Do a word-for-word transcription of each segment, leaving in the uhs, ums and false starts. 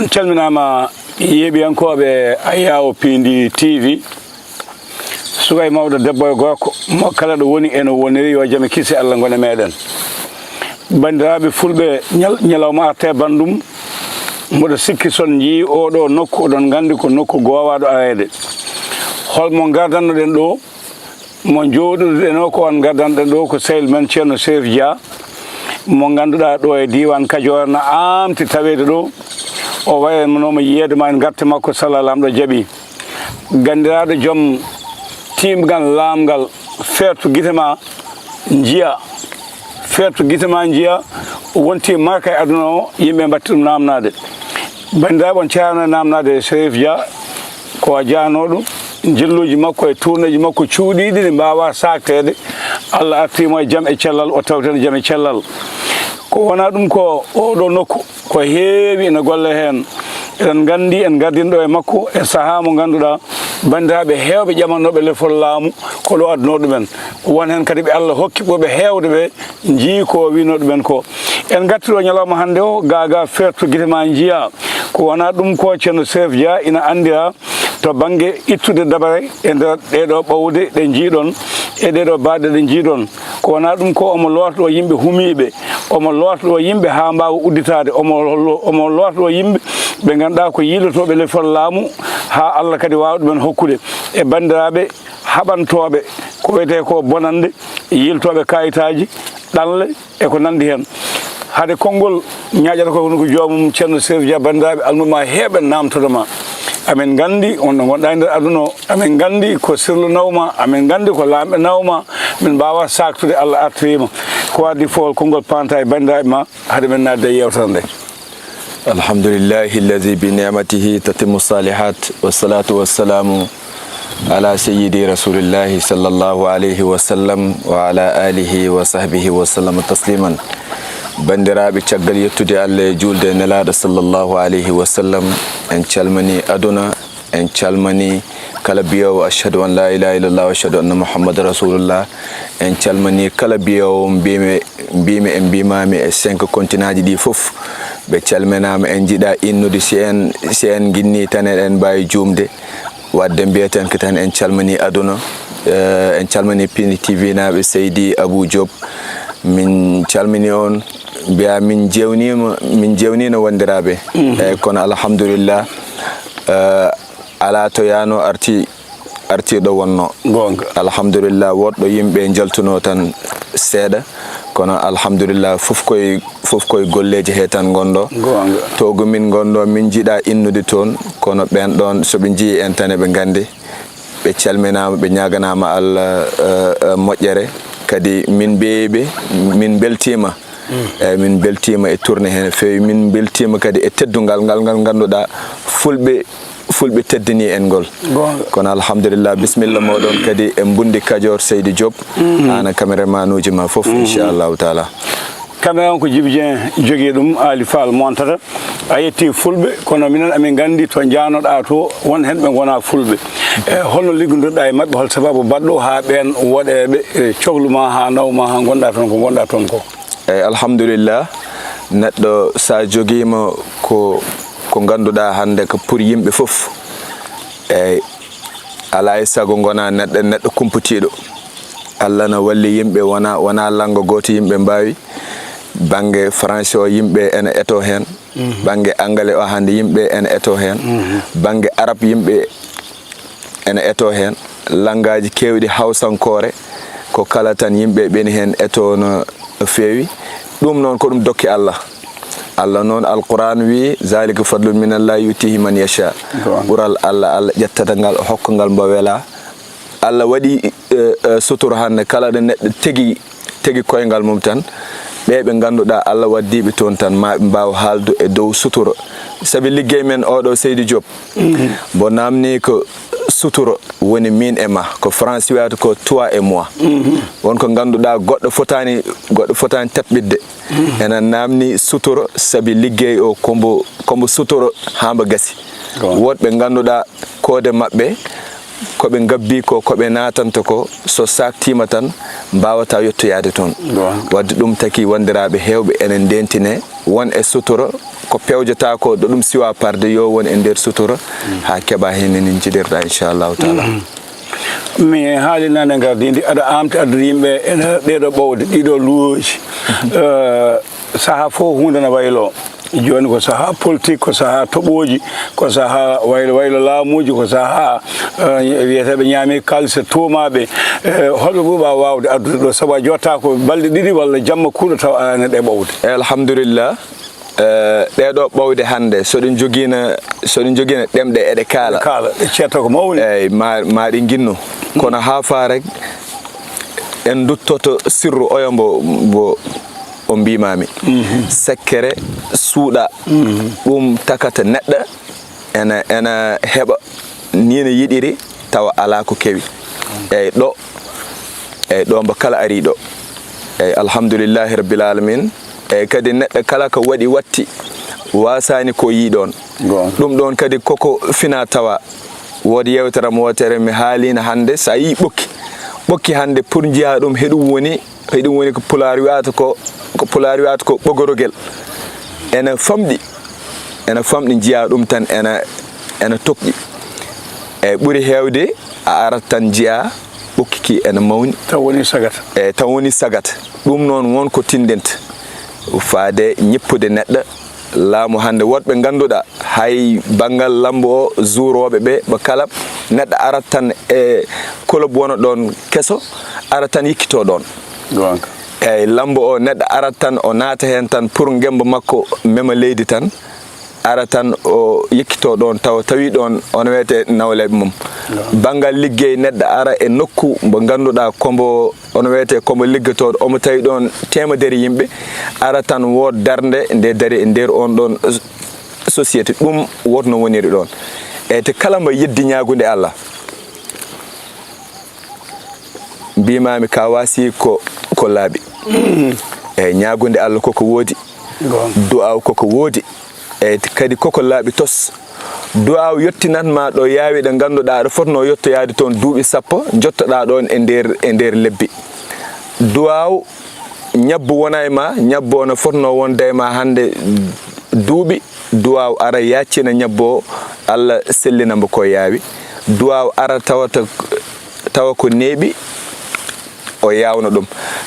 Calminaama yeeɓiyankooɓe Ayawo Pindi T V. Suka e mawɗo, debbo e gorko, mo kala ɗo woni e no woniri, yo jam e kisi Allah ngon e meɗen. Banndiraaɓe fulɓe, ñal-, ñalawma arte banndum, mboɗo sikki son njii oɗo nokku, oɗon nganndi ko nokku goowaaɗo areede. Holmo ngardannoɗen ɗo? Mo njooɗoduɗen o, ko on ngaddanɗen ɗo ko sehil men Ceerno Serif Dia, mo ngannduɗaa ɗo e diiwaan Kajoor na aamti taweede ɗo. O wayanooma yiyeede ma en ngarte makko, sala Laamɗo jaɓi. Ganndiraaɗo joom tiimgal laamgal, feertu gite ma njiya, feertu gite ma njiya, wonti marka e aduna o, yimɓe mbatti ɗum naamnaade. Banndiraaɓe, on ceerano e naamnaade e Serif Dia, ko o jaanooɗo, njilluuji makko e tuurneeji makko cuuɗiiɗi ne mbaawa saakteede. Allah artii mo e jam e cellal, o tawteno jam e cellal. Ko wonaa ɗum ko oɗo nokku, ko heewi ina golle heen. Eɗen nganndi, en ngardinɗo e makko e sahaa mo ngannduɗaa, banndiraaɓe heewɓe ƴamanooɓe lefol laamu ko ɗo adunoo ɗumen. Won heen kadi ɓe Allah hokki ɓurɓe heewde ɓe, njii ko o wiinoo ɗumen ko. En ngartii ɗo ñalawma hannde o, gaagaa feertu gite ma njiya. Ko wonaa ɗum ko Ceerno Serif Dia ina anndira to bannge ittude dabare e nder ɗeeɗo ɓowde ɗe njiiɗon, e ɗeeɗo baɗe ɗe njiiɗon. Ko wonaa ɗum ko omo loota ɗo yimɓe humiiɓe, omo loota ɗo yimɓe haa mbaawa udditaade, omo lo-, omo loota ɗo yimɓe ɓe ngannduɗaa ko yiilotooɓe lefol laamu, haa Allah kadi waawa ɗumen hokkude e banndiraaɓe haɓantooɓe ko wiyetee ko bonannde, yiiltooɓe kaayitaaji, ɗanle, e ko nanndi heen. Hade konngol ñaaƴata ko, woni ko joomum Ceerno Serif Dia, banndiraaɓe almuɓe ma heewɓe naamtoto ma. Amin nganndi on ɗo ngonɗaa e nder aduna o, amin nganndi ko sirlu nawma, amin nganndi ko laamɓe nawma, min mbaawa saaktude, Allah artiriima. Ko addi fof konngol panta e banndiraaɓe ma, hade men naatde e yeewtere nde. الحمد لله الذي بنعمته تتم الصالحات، والصلاة والسلام على سيدي رسول الله صلى الله عليه وسلم وعلى آله وصحبه وسلم تسليما. Banndiraaɓe, caggal yettude Allah e juulde e Nelaaɗo sallallahu alayhi wa sallam, en calmini aduna, en calmini kala biyoowo ashhadu an la ilaha illallah wa ashhadu anna Muhammadan rasulullah, en calmini kala biyoowo mbimi, mbimi e mbimami e cinq continentji ɗi fof. Ɓe calminaama, en njiɗa innude, si en, si en nginni tan eɗen mbaawi juumde. Wadde mbiyeten ko tan en calmini aduna, eh, en calmini Pindi T V naaɓe, Seydi Abou Diop. Min calmini on, mbiya min jewnima, min jewnino wondiraaɓe. Mhm. Eh, kono alhamdulillah, eh, alaa to yaano arti, arti ɗo wonno. Goonga. Alhamdulillah, woɗɗo yimɓe njaltuno tan seeɗa, kono alhamdulillah, fof koye, fof koye golleeji he tan ngonɗo. Goonga. Togo min ngonɗo, min njiɗa innude toon, kono ɓen ɗon, so ɓe njii en tan, eɓe nganndi. Ɓe calminaama, ɓe ñaaganaama Allah, eh, eh, moƴƴere. Kadi min mbeeɓe, min mbeltiima. Mm. Eeyi, min mbeltiima e tournée he no feewi. Min mbeltiima kadi e teddungal ngal, ngal ngannduɗaa fulɓe, fulɓe teddini en ngol. Goonga. Kono alhamdulillah, bisimilla mooɗon kadi e Mbundi Kajoor, Seydi Diop. Mm. Aan e caméraman uji ma fof, mm, inchallahu taala. Caméra on ko Djiby Dieng jogii ɗum, Ali Fall montata. A yetti fulɓe, kono minen amin nganndi to njaanoɗaa to, won heen ɓe ngonaa fulɓe. E holno liggondirɗaa e maɓɓe, hol sababu baɗɗo haa ɓeen woɗeeɓe, e, cohlu ma haa naw ma haa ngonɗaa toon ko ngonɗaa toon ko? Eeyi, alhamdulillah, neɗɗo so a jogiima ko, ko ngannduɗaa hannde ko pour yimɓe fof, eeyi, alaa e sago ngonaa neɗɗo, neɗɗo kumpitiiɗo. Allah na walli yimɓe, wonaa, wonaa lanngo gooto yimɓe mbaawi. Bannge français o, yimɓe ene etoo heen. Mhm. Bannge anglais o, hannde yimɓe ene etoo heen. Mhm. Bannge arab, yimɓe ene etoo heen. Lanngaaji keewɗi, hawsankoore, ko kala tan yimɓe ɓeni heen etoo no, no feewi. Ɗum noon ko ɗum dokke Allah. Allah noon, Alquran wii, "Zalika fadlun minallahi yutihi man yasha." Goonga. Ɓural Allah, Allah ƴettata ngal, o hokka ngal mbo wela. Allah waɗi, eh, eh, sutura hannde, kala ɗo neɗɗo tegi, tegi koyngal mum tan, ɓe ɓe ngannduɗaa Allah waddiiɓe toon tan, ma ɓe mbaaw haaldu e dow sutura. Sabi liggey men oɗo, Seydi Diop, mhm, mbo naamni ko sutura woni min e ma, ko France wiyata ko toi et moi. Mhm. Won ko ngannduɗaa goɗɗo fotaani, goɗɗo fotaani taɓɓitde. Mhm. Ena naamni sutura, sabi liggey o kombo, kombo sutura haa mbo gasi. Goonga. Woɗɓe ngannduɗaa koode maɓɓe ko ɓe ngabbi ko, ko ɓe naatanta ko, so saaktiima tan, mbaawata yottoyaade toon. Wadde ɗum taki wanndiraaɓe heewɓe enen ndentine won e sutura, ko pewjata ko ɗo ɗum siwa parde yo won e nder sutura, haa keɓa heen no njiɗirɗa, inchallahu taala. Mi haali nane ngardiindi, aɗa aamti addude yimɓe ene ɗeeɗo ɓowɗe, ɗiɗo luuji. Eh, sahaa fof huunde na wayloo. Jooni ko sahaa politique, ko sahaa toɓooji, ko sahaa waylo, waylo laamuuji, ko sahaa, eh, wiyeteeɓe ñaami kaalis e tuumaaɓe. Eh, holɓe ɓurɓa waawde addude ɗo? Sabu a jotta ko balɗe ɗiɗi walla jamma kuuɗo tawa aani ɗe ɓowde. Alhamdulillah. Eh, ɗeeɗo ɓowde hannde, so ɗum jogiino, so ɗum jogiino ɗemɗe eɗe kaala. Kaala, ɗe ceerta ko mawni. Eey, ma, ma ɗi nginno. Kono haa faa rek, en nduttoto sirru oyo mbo, mbo o mbiimaami. Sekkere suuɗa, ɗum takata neɗɗo ena, ena heɓa nii no yiɗiri, tawa alaa ko kewi. Eey, ɗo, eey, ɗo mbo kala ari ɗo. Eey, alhamdulillahi rabbil alamin. Eey, kadi neɗɗo kala ko waɗi watti, waasaani ko yii ɗoon. Ɗum ɗoon kadi koko fina tawa. Woodi yeewtere am wootere mi haaliino hannde, so a yii ɓokki, ɓokki hannde pour njiyaa ɗum, heɗum woni, heɗum woni ko pulaar wiyata ko, ko pulaar wiyata ko ɓogorogel. Ena famɗi, ena famɗi, njiyaa ɗum tan ena, ena toɓɗi. Eey, ɓuri heewde a arat tan njiyaa ɓokki ki ena mawni. Taw woni sagat. Eey, taw woni sagat. Ɗum noon won ko tindinta faade ñippude neɗɗo. Laamu hannde woɗɓe ngannduɗaa hay banngal lambo o, zuurooɓe ɓe, ɓe kala neɗɗo arat tan e kolob wona ɗoon keso, ara tan yikkitoo ɗoon. Eey, lambo o neɗɗo arat tan o naata heen tan pour ngemba makko mema leydi tan, ara tan o yekkitoo ɗoon tawa tawi ɗoon ono wiyetee nawleeɓe mum. Banngal liggey neɗɗo ara e nokku mbo ngannduɗaa ko mbo ono wiyetee ko mbo liggotooɗo, omo tawi ɗoon teemedere yimɓe, ara tan wood darnde nde dari e nder oon ɗoon société. Ɗum woto no woniri ɗoon. E te kala mbo yeddi ñaagunde Allah, mbiimaami ka waasi ko, ko laaɓi. E ñaagunde Allah koko woodi. Du'aaw koko woodi. E kadi koko laaɓi tos. Du'aaw yottinat ma ɗo yaawi ɗo ngannduɗaa aɗa fotnoo yottoyaade toon duuɓi sappo, njottoɗaa ɗoon e nder, e nder lebbi. Du'aaw ñabbu wona e ma, ñabbu ono fotnoo wonde e ma hannde duuɓi, du'aaw ara yaaccina ñabbu o, Allah sellina mbo ko yaawi. Du'aaw ara tawata, tawa ko neeɓi, o yaawna ɗum.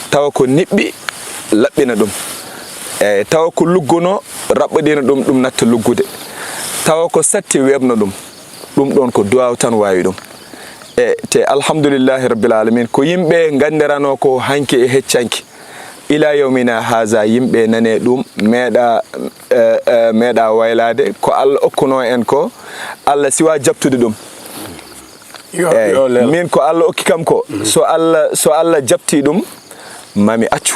Tawa ko niɓɓi, laɓɓina ɗum. Eey, tawa ko luggunoo, raɓɓiɗina ɗum, ɗum natta luggude. Tawa ko satti, weeɓna ɗum. Ɗum ɗoon ko du'aaw tan waawi ɗum. E te alhamdulillahi rabbil alamin, ko yimɓe nganndiranoo ko hanki e heccanki. Ila yawmina haza, yimɓe nane ɗum, meeɗa, eh, eh, meeɗa waylaade. Ko Allah okkunoo en ko, Allah siwa jaɓtude ɗum. Yo, eey, yo leelo. Min ko Allah okki kam ko, so Allah, so Allah jaɓti ɗum, mami accu.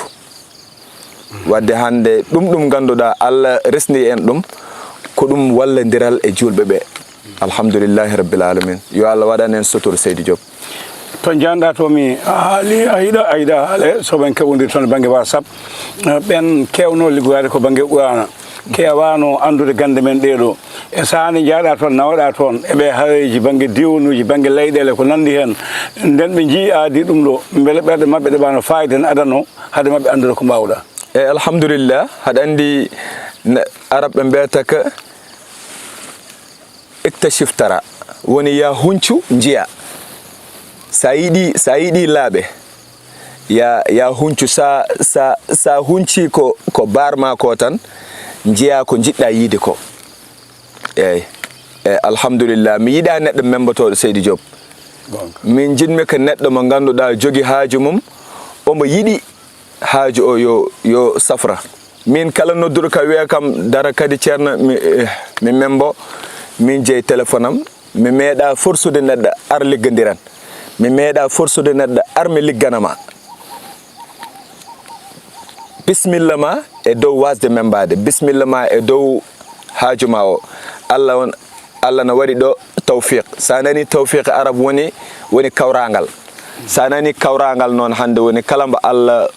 Wadde hannde ɗum, ɗum ngannduɗaa Allah resni en ɗum, ko ɗum wallandiral e juulɓe ɓe. Alhamdulillahi rabbil alamin. Yo Allah waɗan en sutur, Seydi Diop. To njanɗa to mi a haali, a yiɗa, a yiɗa haale, so ɓen keɓondir toon bannge WhatsApp, eh, ɓen keewno liggoyaade ko bannge Qur'aana. Keewaano anndude gannde men ɗee ɗoo. E sahaa nde njahɗaa toon, nawaɗaa toon, e ɓee hareeji bannge diiwanuuji, bannge leyɗeele, ko nanndi heen. Nden ɓe njii aadi ɗum ɗoo, mbele ɓerɗe maɓɓe ɗe ɓaano faayida ne adanoo, hade maɓɓe anndude ko mbaawɗaa. E alhamdulillah, haɗa anndi na-, Arab ɓe mbiyata ka iktashif tara, woni yaa huncu njiya. Sa yiɗi, sa yiɗi laaɓe, yaa, yaa huncu, sa, sa, sa hunci ko, ko baar ma ko tan, njiya ko njiɗɗa yiide ko. Eey. E alhamdulillah, mi yiɗa neɗɗo membotoɗo, Seydi Diop. Min njiɗmi ko neɗɗo mo ngannduɗaa jogi haaju mum, omo yiɗi haaju o yo, yo safra. Min kala nodduɗo ka wiya kam dara kadi ceerno, mi, eh, mi membo, min jeyi téléphone am, mi meeɗa forsude neɗɗo ar liggondiren. Mi meeɗa forsude neɗɗo ar mi liggana ma. Bismilla ma e dow wasde membaade. Bismilla ma e dow haaju ma o. Allah on, Allah na waɗi ɗo tawfiq. Sa nani tawfiq arab woni, woni kawrangal. Sa nani kawrangal noon hannde woni kala mbo Allah,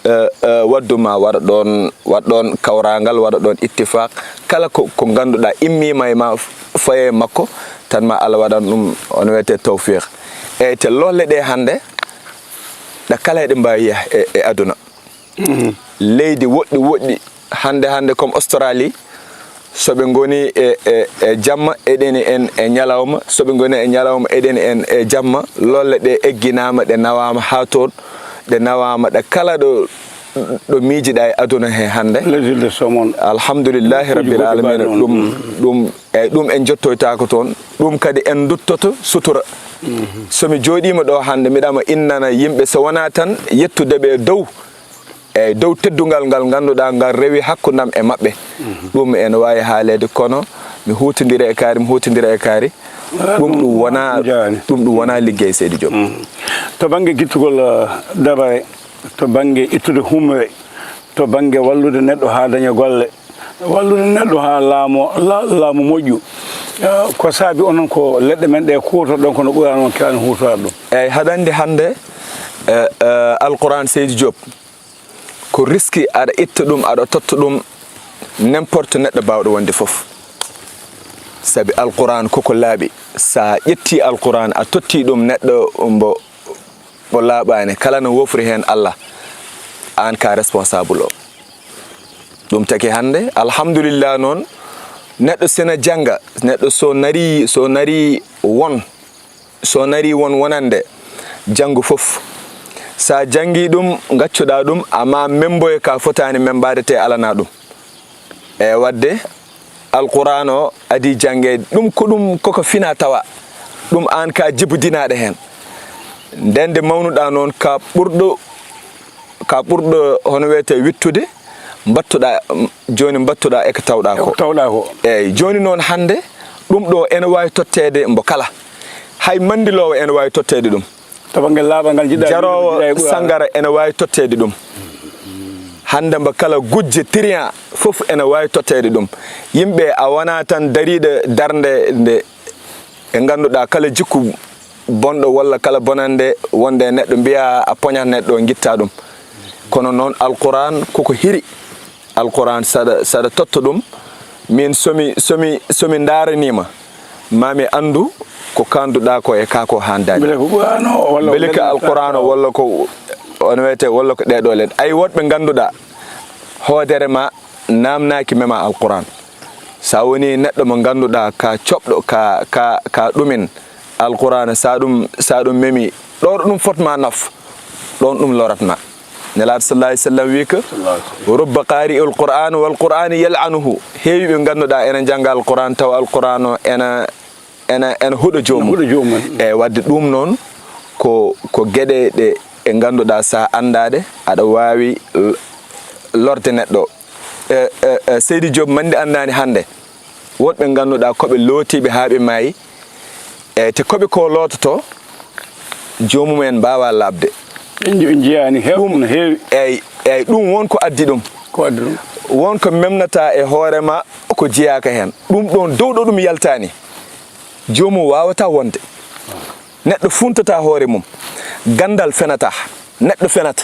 eh, eh, waddu ma waɗa ɗoon, waɗ ɗoon kawrangal, waɗa ɗoon ittifaq. Kala ko, ko ngannduɗaa immima e ma faye makko, Tan ma Allah waɗan ɗum, ono wiyetee, tawfiq. Eyyi, te lolle ɗe hannde, ɗe kala eɗe mbaawi yah e, e aduna. Leydi woɗɗi woɗɗi hannde, hannde comme Australie, so ɓe ngoni e, e, e jamma, eɗeni en e ñalawma. So ɓe ngoni e ñalawma, eɗeni en e jamma. Lolle ɗe egginaama, ɗe nawaama haa toon, ɗe nawaama ɗe kala ɗo, ɗo miijiɗa e aduna he hannde. Les îles de Somon. Alhamdulillahi Ɗum rabbil kuuji goɗɗi alamina. Mbaɗi noon. Ɗum, ɗum, eyyi, ɗum en jottoytaako toon. Ɗum kadi en duttoto sutura. So mi jooɗiima ɗo hannde, miɗa ma innana yimɓe, so wonaa tan yettude ɓe dow, eyyi, dow teddungal ngal ngannduɗaa ngal rewi hakkundam e maɓɓe. Ɗum ene waawi haaleede, kono mi huutondira e kaari, mi huutondira e kaari. Ah, Ɗum, ɗum ɗum wonaa, jaani. Ɗum, ɗum wonaa liggey Seydi Diop. To bannge gittugol, eh, dabare, to bannge ittude humre, to bannge wallude neɗɗo haa daña golle, wallude neɗɗo haa laamu, la-, laamu moƴƴu. Eh, ko saabi onon ko leɗɗe men ɗe kuutorɗon kono ɓuraani on keewani huutoraade ɗum? Eyyi, haɗa anndi hannde, eh, eh, Alquran Seydi Diop, ko riski aɗa itta ɗum, aɗa totta ɗum n'importe neɗɗo baawɗo wonde fof. Sabi Alquran koko laaɓi. Sa ƴetti Alquran, a totti ɗum neɗɗo mbo, mbo laaɓaani, kala no wofri heen Allah, aan ka responsable o. Ɗum taki hannde, alhamdulillah noon, neɗɗo sina jannga, neɗɗo so nari, so nari won, so nari won wonande, janngu fof. Sa janngi ɗum, ngaccuɗa ɗum, amma memboye ka fotaani membaade te alana ɗum. E waɗde, Alquran o adii janngeede. Ɗum ko ɗum koko fina tawa. Ɗum aan ka jibodinaaɗo heen. Nden nde mawnuɗa noon, ka ɓurɗo, ka ɓurɗo, hono wiyetee, wittude, mbattuɗa, mm, jooni mbattuɗa e ko tawɗa ko. E ko tawɗa ko. Eyyi, jooni noon hannde, ɗum ɗo ene waawi totteede mbo kala. Hay manndiloowo ene waawi totteede ɗum. To bannge laaɓal ngal njiɗɗa Jaroowo wiide, njiɗɗa e ɓura- sangara ene waawi totteede ɗum. Hannde mbo kala gujje trian fof ene waawi totteede ɗum. Yimɓe, a wonaa tan dariiɗo darnde nde, ɓe ngannduɗaa kala jikku bonɗo walla kala bonannde wonde e neɗɗo, mbiya a poñat neɗɗo, ngitta ɗum. Kono noon Alquran koko hiri. Alquran, saɗa, saɗa totta ɗum, min somi, somi, somi ndaaraniima, ma mi anndu ko kaanduɗa ko e ka ko haandaani. Mbele ko Qur'an o, walla Mbele ko walla Alquran o, walla ko, on wiyete, walla ko ɗeɗo len. Ay, woɗɓe ngannduɗa hoodere ma naamnaaki mema Alquran. Sa woni neɗɗo mo ngannduɗa ka coɓɗo, ka, ka, ka ɗumen Alqur'aana, sa ɗum, sa ɗum memi, ɗo ɗo ɗum fotma naf, ɗon ɗum loratma. Nelaaɗo sallallahu alayhi wa sallam wi ko, "Rubba qari'ul Qur'an wal Qur'an yal'anuhu." Heewi ɓe ngannduɗaa ena njannga Alqur'aan, tawa Alqur'aan o ena, ena, ena huɗo joomum. Ena huɗo joomum. E waɗde ɗum noon, ko, ko geɗe ɗe, ɗe ngannduɗaa sa anndaa ɗe, aɗa waawi l-, lorde neɗɗo. E, e, e, Seydi Diop, manndi anndaani hannde. Woɗɓe ngannduɗaa ko ɓe lootiiɓe haa ɓe maayi, e te ko ɓe ko loototo, joomum en mbaawaa laaɓde. Ɓe nji-, njiyaani heew-, Ɗum, no heewi. Eey, eey, ɗum won ko addi ɗum. Ko addi ɗum. Won ko memnataa e hoore ma ko jeyaaka heen. Ɗum ɗoon dow ɗo ɗum yaltaani, joomum waawataa wonde. Neɗɗo funtataa hoore mum. Ganndal fenataa. Neɗɗo fenata.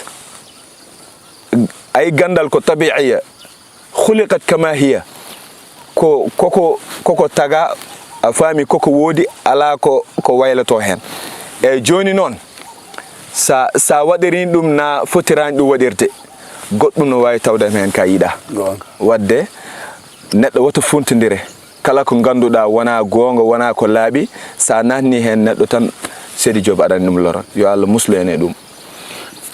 Ay, ganndal ko tabiiya. Khuliqat kama hiya. Ko, koko, koko taga, a faami, koko woodi, alaa ko, ko waylato heen. Eey, jooni noon, sa, sa waɗirii ɗum na fotiraani ɗum waɗirde, goɗɗum no waawi tawde heen ka yiɗaa. Goonga. Waɗde, neɗɗo woto funtindire. Kala ko ngannduɗaa wonaa goonga, wonaa ko laaɓi, sa naatni heen neɗɗo tan, Seydi Diop aɗani ɗum loro. Yo Allah muslu en e ɗum.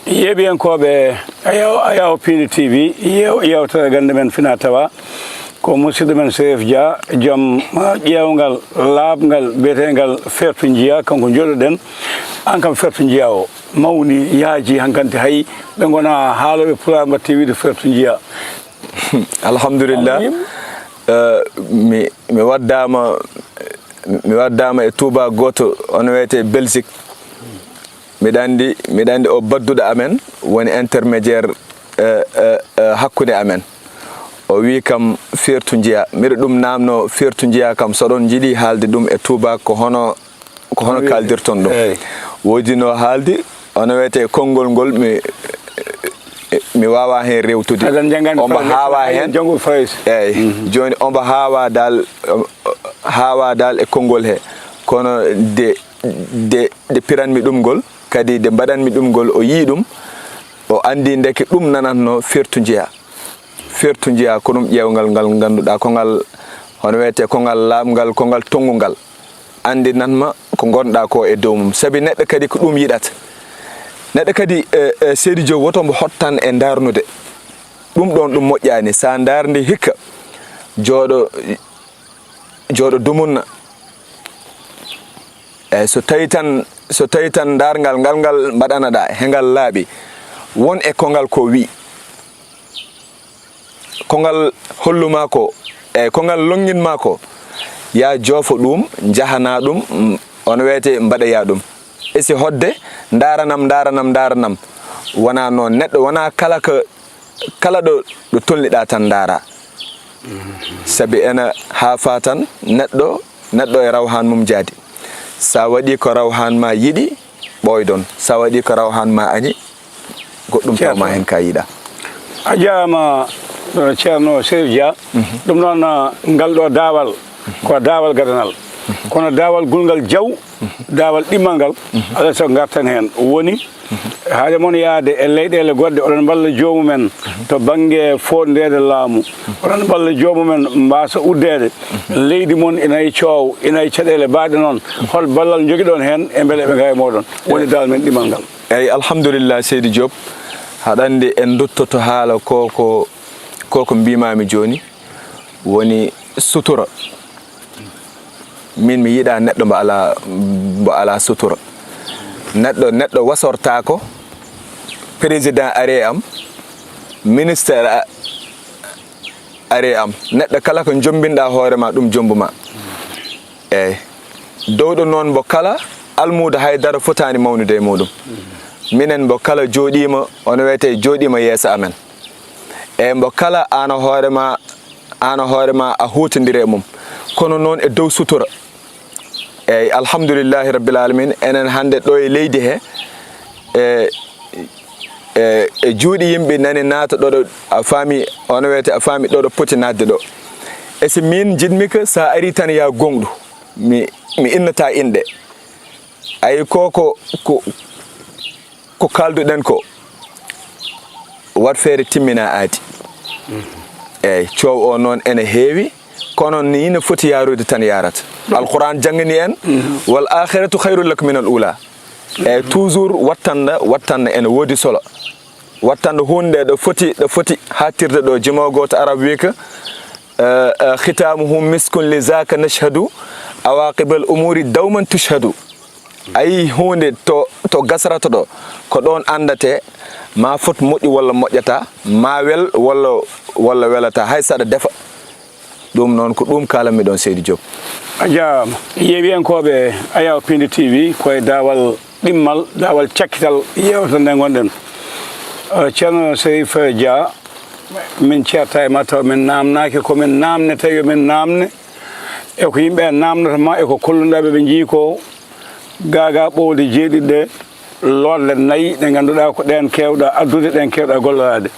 Yeeɓiyankooɓe Ayaw-, Ayaw Piindi T V, yeew-, yeewtere gannde men fina tawa ko musidɗo men Serif Dia, joom, ah, ƴeewngal laaɓngal biyeteengal Fertu Njiya, kanko njoɗoɗen. Aan kam Fertu Njiya o mawni, yaaji, hankanti hay ɓe ngona haalooɓe pulaar mbaɗti wiide Fertu Njiya. Alhamdulillah. Amiin. Eh, mi, mi waddaama, mi waddaama e tuuba gooto, on wiyete Belgique. Miɗa anndi, miɗa anndi o badduɗo amen, woni intermédiaire, eh, eh, eh, hakkunde amen. O wi kam, Fertu Njiya. Miɗo ɗum naamno, Fertu Njiya kam, so ɗon njiɗi haalde ɗum e tuuba, ko hono, ko hono kaaldirton ɗum? Eey. Woodi no haaldi, ono wiyete konngol ngol, mi, mi waawaa heen rewtude. Aɗa jannga Omo Farayse, haawa aɗa heen. Janngo Farayse. Eey. Mhm. Jooni omo haawa dal, haawa dal e konngol he. kono nde, nde, nde piranmi ɗum ngol, kadi nde mbaɗanmi ɗum ngol, o yii ɗum, o anndi ndeke ɗum nanatno fertu njiya. Fertu njiya ko ɗum ƴeewngal ngal ngannduɗaa ko ngal, hono wiyetee, ko ngal laaɓngal, ko ngal tonngungal. Anndinat ma ko ngonɗaa ko e dow mum. Sabi neɗɗo kadi ko ɗum yiɗata. Neɗɗo kadi, e, e, Seydi Diop, woto mbo hottan e ndaarnude. Ɗum ɗoon ɗum moƴƴaani. So a ndaarndi hikka, jooɗo, jooɗo dumunna. Eeyi, so tawi tan, so tawi tan ndaarngal ngal, ngal mbaɗanaɗaa, he ngal laaɓi, won e ko ngal ko wi'i, ko ngal hollumaa ko, eeyi, ko ngal lonnginmaa ko, yaa joofo ɗum, njahanaa ɗum, mm, ono wiyetee mbaɗoyaa ɗum. E si hoɗde, ndaaranam, ndaaranam, ndaaranam, wonaa noon. Neɗɗo wonaa kala ko kala ɗo, ɗo tolniɗaa tan ndaara. Sabi ena haafa tan neɗɗo, neɗɗo e rawhan mum jaadi. Sa waɗi ko rawhan ma yiɗi, ɓooydon. Sa waɗi ko rawhan ma añi, goɗɗum tawma heen ka yiɗa. A jaama, eh, Ceerno Serif Dia. Ɗum noon, eh, ngal ɗo daawal, ko daawal gadanal. Kono daawal gulngal jaw, daawal ɗimmal ngal, alaa so ngartan heen. Woni, haade mon yahde e leyɗeele goɗɗe, oɗon mballa joomumen to bannge fooɗndeede laamu. Oɗon mballa joomumen mbaasa uddeede. Leydi mon ina e coow, ina e caɗeele baaɗe noon. Hol ballal njogiɗon heen e mbele ɓe ngawi mooɗon? Woni daawal men ɗimmal ngal. Eeyi, alhamdulillah, Seydi Diop. Haɗa anndi en nduttoto haala ko, ko, ko, ko mbiimaami jooni. Woni sutura. Min mi yiɗa neɗɗo mbo alaa, mbo alaa sutura. Neɗɗo, neɗɗo wasortaako, président ari e am, ministre a-, ari e am. Neɗɗo kala ko jombinɗa hoore ma, ɗum jombu ma. Eeyi. Dowɗo noon mbo kala, almuudo hay dara fotaani mawnude e muɗum. Minen mbo kala jooɗiima, ono wiyetee jooɗiima yeeso amen. E mbo kala aan hoore ma, aan hoore ma a huutondire e mum. Kono noon e dow sutura. Eeyi, alhamdulillahi rabbil alamin, enen hannde ɗo e leydi he, e, e, e juuɗe yimɓe nani naata ɗo, ɗo a faami, ono wiyetee a faami ɗo, ɗo poti naatde ɗo. E si min njiɗmi ko sa ari tan ya gonɗu, mi, mi innata inɗe. Ayi ko, ko, ko, ko kaalduɗen ko, waɗ feere timmina aadi. Eeyi, coow o noon ene heewi, kono ni no foti yaarude tan yaarata. Alquran janngani en, "Wal akhiratu khayrun lak min al ula." Eeyi, toujours wattanɗo, wattanɗo ene woodi solo. Wattanɗo huunde ɗo foti, ɗo foti haaɗtirde ɗo, jimoowo gooto Arab wiyi ko, eh, eh, "Khitamuhu miskun li zaka nashhadu awaqibal umuri dawman tushhadu." A yii huunde to, to gasrata ɗo, ko ɗoon anndate ma fot moƴƴi walla moƴƴata, ma wel walla, walla welata, hay saɗa defa. Ɗum noon ko ɗum kaalanmi ɗoon, Seydi Diop. A jaaraama. Yeewiyankooɓe Ayaw Pindi T V, ko e daawal ɗimmal, daawal cakkital yeewtere nde ngonɗen. Eh, Ceerno Serif Dia, min ceerta e ma taw min naamnaaki, ko min naamnete yo min naamne. E ko yimɓe naamnata ma, e ko kollunɗaa ɓe, ɓe njii ko gaagaa ɓowde jeeɗiɗi ɗe, loolle nayi ɗe ngannduɗaa ko ɗeen keewɗa addude, ɗeen keewɗa golloraade.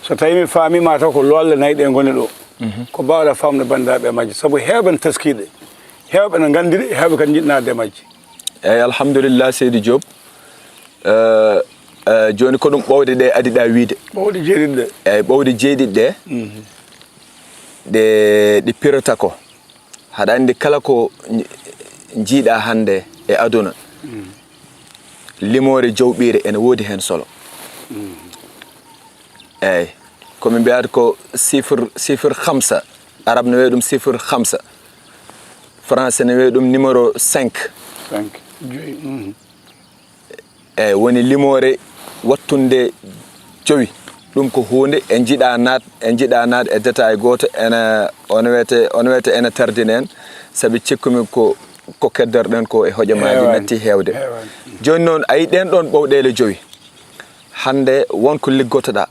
So tawii mi faamii ma taw ko loolle nayi ɗe ngoni ɗo. Ko mbaawɗaa faamde banndiraaɓe e majje? Sabu heewɓe no taskiiɗe, heewɓe no nganndi ɗe, heewɓe kadi njiɗ naatde e majje. Eeyi, alhamdulillah, Seydi Diop. Eh, eh, jooni ko ɗum ɓowɗe ɗe adiɗaa wiyde. Ɓowɗe jeeɗiɗi ɗe. Eeyi, ɓowɗe jeeɗiɗi ɗe. Ɗe, ɗe pirata ko. Haɗa anndi kala ko nji-, njiiɗaa hannde e aduna. Limoore jawɓiire ene woodi heen solo. Eeyi, ko min mbiyata ko chiffre, chiffre khamsa. Arab ne wiya ɗum chiffre khamsa. Français ne wiya ɗum numéro cinq. Cinq, joyi. Eeyi, woni limoore wattunde jowi. Ɗum ko huunde en njiɗa naat, en njiɗa naat e détail gooto, ene, on wiyete, on wiyete ene tardini en, sabi cikkumi ko, ko keddoreɗen ko e hojomaaji natti heewde. Heewani. Jooni noon, a yii ɗeen ɗoon ɓowɗeele jowi. Hannde won ko liggotoɗaa.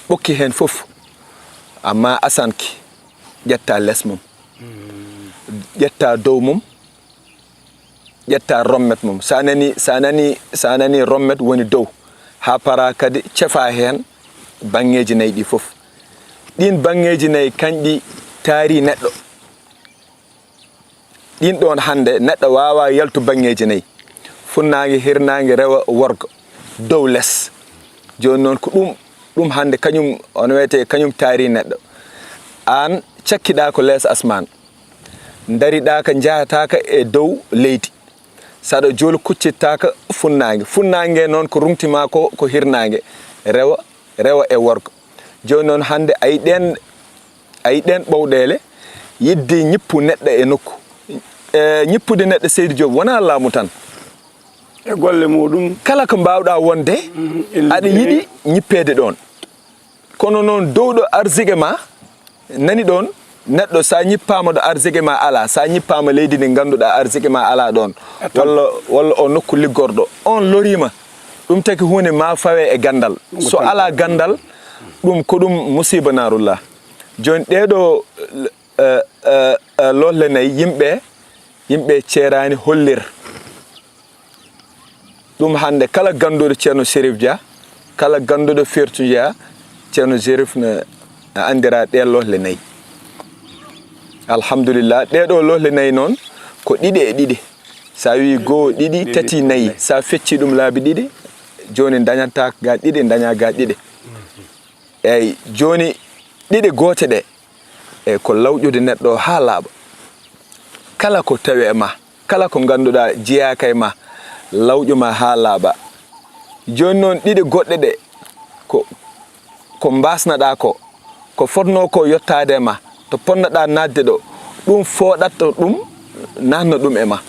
Ɓokki heen fof, amma asanki, ƴetta les mum, ƴetta dow mum, ƴetta rommet mum. Sa nani, sa nani, sa nani rommet woni dow, haa para kadi cefa heen baŋŋeeji nayi ɗi fof. Ɗiin baŋŋeeji nayi kañɗi taari neɗɗo. Ɗin ɗon hannde neɗɗo waawaa yaltu baŋŋeeji nayi, funnaange, hirnaange, rewo, worgo, dow, les. Jooni noon ko ɗum, ɗum hannde kañum, on wiyetee kañum taari neɗɗo. Aan cakkiɗaa ko lees asmaan, ndariɗaaka, njahataaka e dow leydi. Saɗa jooli kuccittaaka funnaange. Funnaange noon ko ruŋti ma ko, ko hirnaange, rewo, rewo e worgo. Jooni noon hannde a yi ɗeen, a yi ɗeen ɓowɗeele, yiɗde ñippu neɗɗo e nokku. E, ñippude neɗɗo, Seydi Diop, wonaa laamu tan. E golle muɗum. Kala ko mbaawɗaa wonde, mm, e aɗa liggeɗe, yiɗi ñippeede ɗoon. Kono noon dowɗo arsike ma, nani ɗoon, neɗɗo so a ñippaama ɗo arsike ma alaa, so a ñippaama leydi ndi ngannduɗaa arsike ma alaa ɗoon, a tan, walla, walla o nokku liggorɗo, on loriima. Ɗum taki huunde ma fawe e ganndal. Ɗum ko so tan alaa ganndal, ɗum ko ɗum musiiba naarullah. Jooni ɗeeɗo, eh, eh, eh, lohle nayi, yimɓe, yimɓe ceeraani hollir. Ɗum hannde kala gannduɗo Ceerno Serif Dia, kala gannduɗo Fertu Dia, Ceerno Serif ne anndira ɗee lohle nayi. Alhamdulillah, ɗee ɗo lohle nayi noon ko ɗiɗi e ɗiɗi. So a wii goo, ɗiɗi, ɗiɗi, tati, nayi, nayi, so a fecci ɗum laabi ɗiɗi, jooni dañata ga ɗiɗi, daña ga ɗiɗi. Eyi, jooni ɗiɗi goote ɗe, e ko lawƴude neɗɗo haa laaɓa. Kala ko tawi e ma, kala ko ngannduɗaa jeyaaka e ma, lawƴu ma haa laaɓa. Jooni noon ɗiɗi goɗɗe ɗe, ko, ko mbaasnaɗaa ko, ko fotnoo ko yottaade e ma, to ponnoɗaa naatde ɗo, ɗum fooɗat to ɗum, naatna ɗum e ma.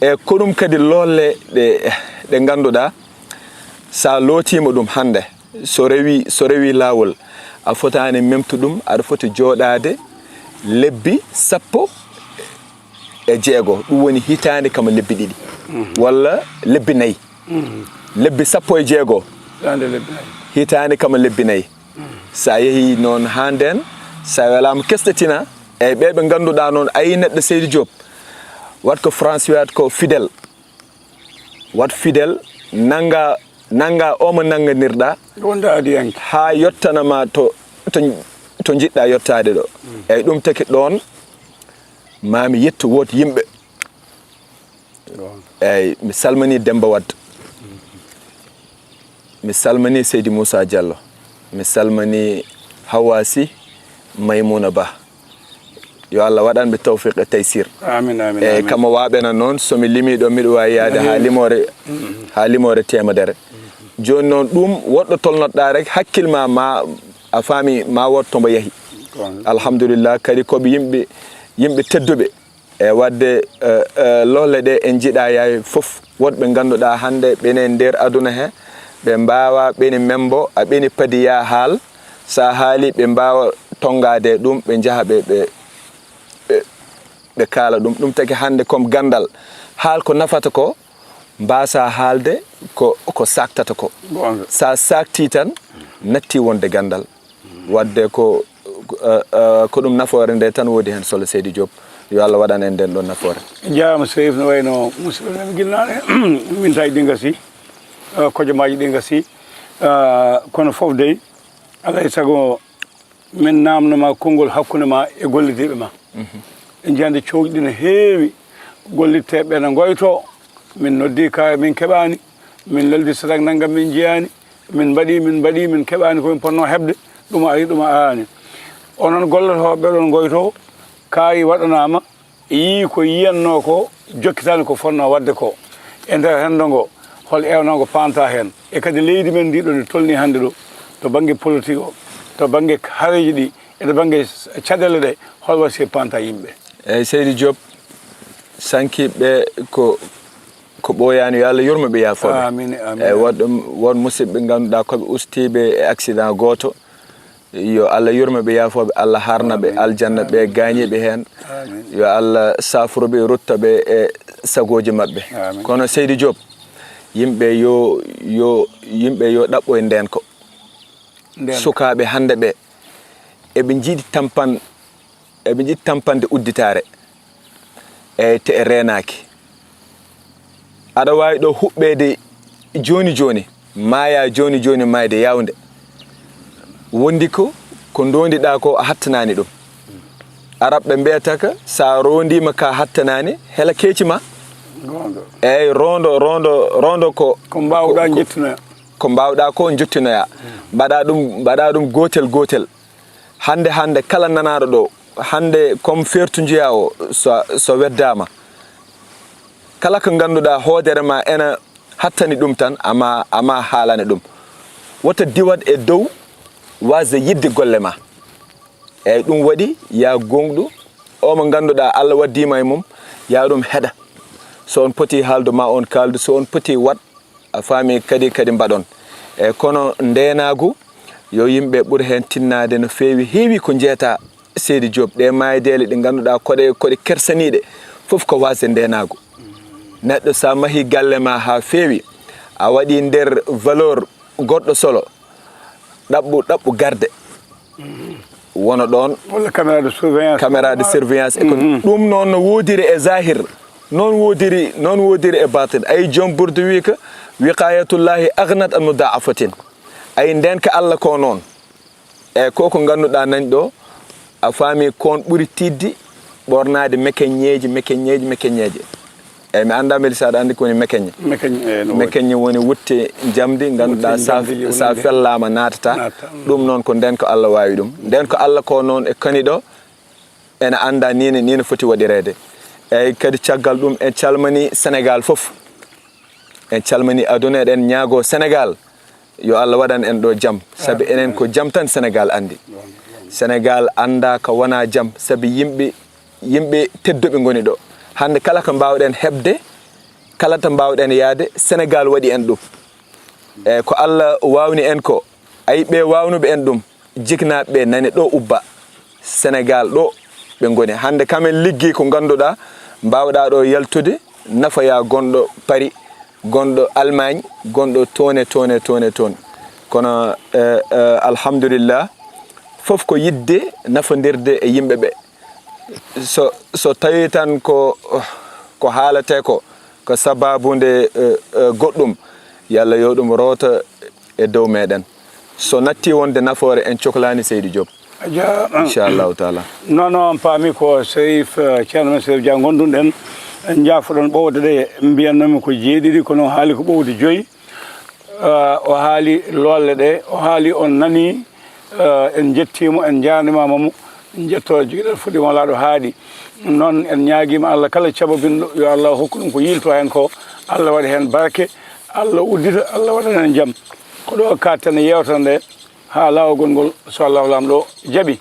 E ko ɗum kadi lolle ɗe, ɗe ngannduɗaa, so a lootiima ɗum hannde, so rewi, so rewi laawol, a fotaani memtu ɗum, aɗa foti jooɗaade lebbi sappo e jeego, ɗum woni hitaande kama lebbi ɗiɗi, mhm, walla lebbi nayi. Mhm. Lebbi sappo e jeego. Hitaande lebbi nayi. Hitaande kama lebbi nayi. Mhm. So a yehii noon haa ndeen, so a welaama kesɗitina, eyi, ɓee ɓe ngannduɗaa noon, a yii neɗɗo, Seydi Diop, wat ko France wiyata ko fidèle. Wat fidèle, nannga, nannga o mo nannganirɗaa. Wonda adiyanke. Haa yottana ma to, to, to njiɗɗaa yottaade ɗo. Mm. Eyi, ɗum taki ɗoon, maa mi yettu wood yimɓe. Goonga. Eyi, mi salmini Demmba Wad. Mi salmini Seydi Moussa Diallo. Mi salmini Hawwa Sy, Maymouna Ba. Yo Allah waɗan ɓe tawfiq e taysir. Amin, amin, e amin. Kama waɓena noon, so mi limi ɗo, miɗo wawi yaade haa limoore, mm, haa limoore teemedere. Jooni noon, ɗum woɗɗo tolnoɗa rek, hakkil ma, ma a faami, ma wood to mbo yahi. Goonga. Alhamdulillah, kadi ko ɓe yimɓe, yimɓe tedduɓe. E wadde, eh, eh, lohle ɗe en njiɗa yaay fof, woɗɓe ngannduɗaa hannde ɓene nder aduna he, ɓe mbaawa ɓene membo, a ɓeni padi yaa haal, so a haali ɓe mbaawa tonngaade ɗum, ɓe njaha ɓe, ɓe, ɓe, ɓe kaala ɗum. Ɗum taki hannde comme ganndal, haal ko nafata ko, mbaasa haalde ko, ko saaktata ko. Goonga. So a saaktii tan, natti wonde ganndal. Wadde ko, eh, eh, ko ɗum nafoore nde tan woodi heen solo, Seydi Diop. Yo Allah waɗan en nden ɗon nafoore. Jaaraama Serif, no wayno musidɓe men gilnaaɗe, mintaaji ɗi ngasi, eh, kojomaaji ɗi ngasi, eh, kono fof dey, alaa e sago min naamno ma konngol hakkunde ma e gollidiiɓe ma. Mhm. En njiyande cooñɗi no heewi, gollitteeɓe no ngoyto, min noddi ka min keɓaani, min leldi sadak nanngam min njiyaani, min mbaɗi, min mbaɗi, min keɓaani ko min potnoo heɓde, ɗum ari, ɗum araani. Onon gollotooɓe ɓe ɗon ngoyto, kaari waɗanaama, yii ko yiyannoo ko, jokkitaani ko fotnoo waɗde ko. E nder renndo ngo, hol ewnango panta heen? E kadi leydi men ndi ɗo ndi tolni hannde ɗo, to bannge politique o, to bannge hareeji ɗi, e to bannge caɗeele ɗe, hol wasiya panta yimɓe? Eyi, Seydi Diop, sankiiɓe ko, ko ɓooyaani, yo Allah yurmo ɓe, yaafoo ɓe. Amiin, amiin. Eyi, woɗɗo, woon musidɓe ngannduɗaa ko ɓe ustiiɓe e accident gooto. Yo Allah yurmo ɓe, yaafoo ɓe, Allah harna ɓe aljanna, ɓe gaañiiɓe heen. Amiin. Yo Allah saaforo ɓe, rutta ɓe e sagooji maɓɓe. Amiin. Kono Seydi Diop, yimɓe yo, yo, yimɓe yo ɗaɓɓo e ndeen ko. Ndeen. Sukaaɓe hannde ɓe, eɓe njiɗi tampan, eɓe njiɗi tampande udditaare, e te e reenaaki. Aɗa waawi ɗo huɓɓeede jooni jooni, maaya jooni jooni, maayde yaawnde. Wondi ko, ko ndondiɗaa ko, a hattanaani ɗum. Arabɓe mbiyata ka, sa rondiima ka hattanaani, hela keeci ma. Goonga. Eeyi, rondo, rondo, rondo ko, ko mbaawɗaa ko, njottinoya. Ko mbaawɗaa ko njottinoya. Mbaɗa ɗum, mbaɗa ɗum gootel gootel. Hannde, hannde, kala nanaaɗo ɗo, hannde, comme feertu njeyaa o, so, so weddaama, kala ko ngannduɗaa hoodere ma ena hattani ɗum tan, ama, ama haalane ɗum. Wota diwat e dow waasde yiɗde golle ma. Eeyi, ɗum waɗi, yaa gooŋɗu, o mo ngannduɗaa Allah waddiima e mum, yaa ɗum heɗa. So on poti haaldu, ma on kaaldu, so on poti waɗ, a faami, kadi, kadi mbaɗon. Eeyi, kono ndeenaagu, yo yimɓe ɓur heen tinnaade no feewi. Heewi ko njeetaa, Seydi Diop, ɗe maayideele ɗe ngannduɗaa koɗe, koɗe kersaniiɗe, fof ko waasde ndeenaagu. Neɗɗo, sa mahi galle ma haa feewi, a waɗi nder valeur goɗɗo solo, ɗaɓɓu, ɗaɓɓu garde. Wona ɗoon. Walla caméra de surveillance. Caméra de surveillance. E ko ɗum noon no woodiri e zahir, noon woodiri, noon woodiri e batin. Ay, joom burdu wi ko, "Wiqayatullahi aghnat an mudaafatin." Ay, ndeen ko Allah ko noon. E ko, ko ngannduɗaa nani ɗo, a faami, kon ɓuri tiiɗde ɓornaade mekeñeeji, mekeñeeji, mekeñeeji. Eeyi, mi anndaa mbele si aɗa anndi ko woni mekeñe. Mekeñe, eeyi, no woodi. Mekeñe woni wutte njamndi, ngannduɗaa, wutte sa, njamndi, sa woni nde fellaama naatata. Naatata, mm. Ɗum noon ko ndeen ko Allah waawi ɗum. Ndeen ko Allah ko noon e kani ɗo, ena annda ni ne, ni ne foti waɗireede. Eeyi, kadi caggal ɗum en calmini Senegaal fof. En calmini aduna, eɗen ñaagoo Senegaal, yo Allah waɗan en ɗo jam. Sabi enen ko jam tan Senegaal anndi. Senegaal annda ko wona jam, sabi yimɓe, yimɓe tedduɓe ngoni ɗo. Hannde kala ko mbaawɗen heɓde, kala to mbaawɗen yahde, Senegaal waɗi en ɗum. E ko Allah waawni en ko, ayi, ɓe waawnuɓe en ɗum, jiknaaɓe ɓe nani ɗo ubba. Senegaal ɗo ɓe ngoni. Hannde kam en liggi ko ngannduɗaa, mbaawɗaa ɗo yaltude, nafoya gonɗo Paris, gonɗo Allemagne, gonɗo toon e toon e toon e toon. Kono, eh, eh, alhamdulillah, fof ko yiɗde nafondirde e yimɓe ɓe. So, so tawii tan ko, ko haaletee ko, ko sabaabu nde, eh, eh, goɗɗum, yo Allah yo ɗum roota e dow meɗen. So natti wonde nafoore, en coklaani Seydi Diop. A ja-, inchallahu taala. Non, non, on paami ko Serif, eh, Ceerno men Serif Dia ngonduɗen. En njaafoɗon ɓowde ɗe, mbiyannoomi ko jeeɗiɗi, kono haali ko ɓowde joyi. Eh, o haali lolle ɗe, o haali, on nani, eh, en njettiimo, en njaarnimaama mo, en njetto jogii ɗen fuɗi mo laaɗo haaɗi. Noon en ñaagiima Allah kala cababinɗo, yo Allah hokku ɗum ko yiilto heen ko, Allah waɗa heen barke, Allah uddita, Allah waɗa heen jam. Ko ɗo kaaɗten e yeewtere nde, haa laawol ngol, so Allah Laamɗo jaɓi.